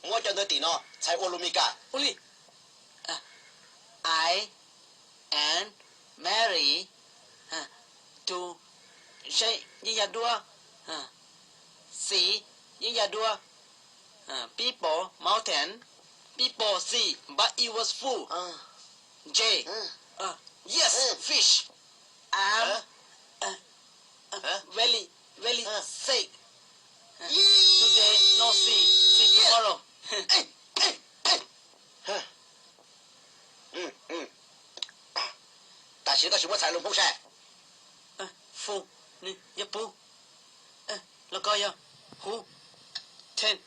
Muab cov ntawv tim no txhais ua lus Mis Kas. Ua li, I am married to, seb yeej yog dua, C yeej yog dua, people mountain, people sea but it was full, J, yes, fish, I'm very very sick, today no see, see tomorrow. Tam sim koj sim muab txhais lus Hmoob saib. Fu, nws yog pub, los ko yog huv, ten,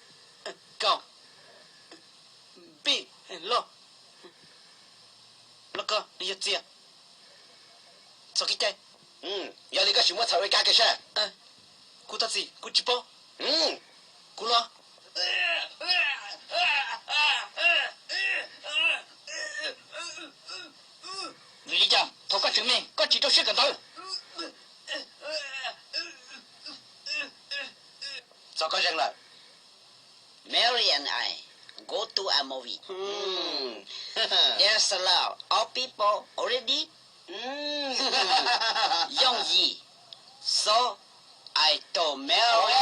kaum, big, loj, los ko nws yog txias, txog kev cai. Yog li koj sim muab txhais ua kab ke saib. Kuv thov txim, kuv tsis paub. Kuv los. Vim li cas thaum koj tseem me koj tsis rau siab kawm ntawv? Txog koj zeeg lawm. Mary and I go to a movie. There's a lot of people already. Young Yi. So I told Mary.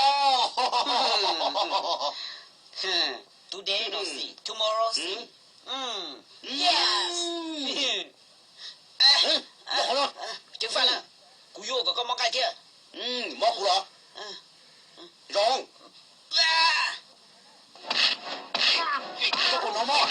Today no see, tomorrow see. Yes. Ceev faj na, kuv yuav kom koj mob nqaij thiab. Mob kuv los? Zoo. Koj puas hnov mob?